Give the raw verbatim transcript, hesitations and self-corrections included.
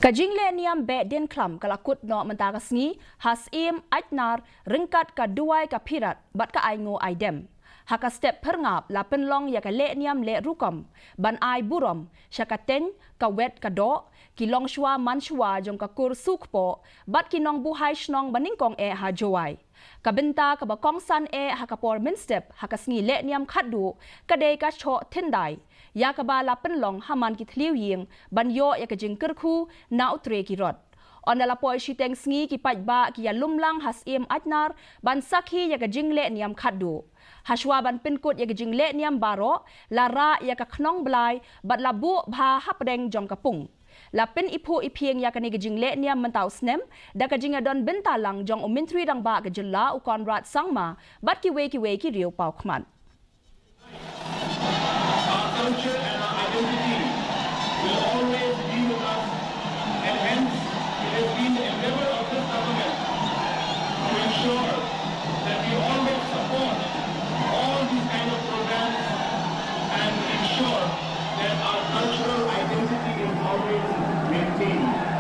Ka jinglehniam Behdeiñkhlam ka la kut noh mynta ka sngi ha Syiem Aitnar ryngkat ka duwai ka phirat bad ka ainguh aidem. Ha ka step phyrngap la pynlong ïa ka lehniam leh rukom ban ai burom sha ka teiñ, ka wet ka doh, ki longshuwa manshuwa jong ka kur Sukpoh bad ki nongbuhai shnong ba nyngkong eh ha Jowai. Ka bynta kaba kongsan eh ha ka por mynstep ha ka sngi lehniam khatduh ka dei ka shoh thyndai, ïa kaba la pynlong ha man ki thliew ïing ban ïoh ïa ka jingkyrkhu na u trei ki rot. Ynda la poi shiteng sngi ki paidbah ki ïalumlang ha Syiem Aitnar ban sakhi ïa ka jinglehniam khatduh. Hashwa ban pynkut ïa ka jinglehniam baroh, la rah ïa ka khnong blai bad la buh bha hapdeng jong ka pung. La pyniphuh iphieng ïa kane ka jinglehniam mynta u snem da ka jingïadon bynta lang jong u Myntri Rangbah ka jylla u Conrad Sangma bad kiwei kiwei ki riew paw khmat. Our culture and our identity will always be with us, and hence it has been the endeavor of this government to ensure that we always support all these kind of programs and ensure that our cultural identity is always maintained.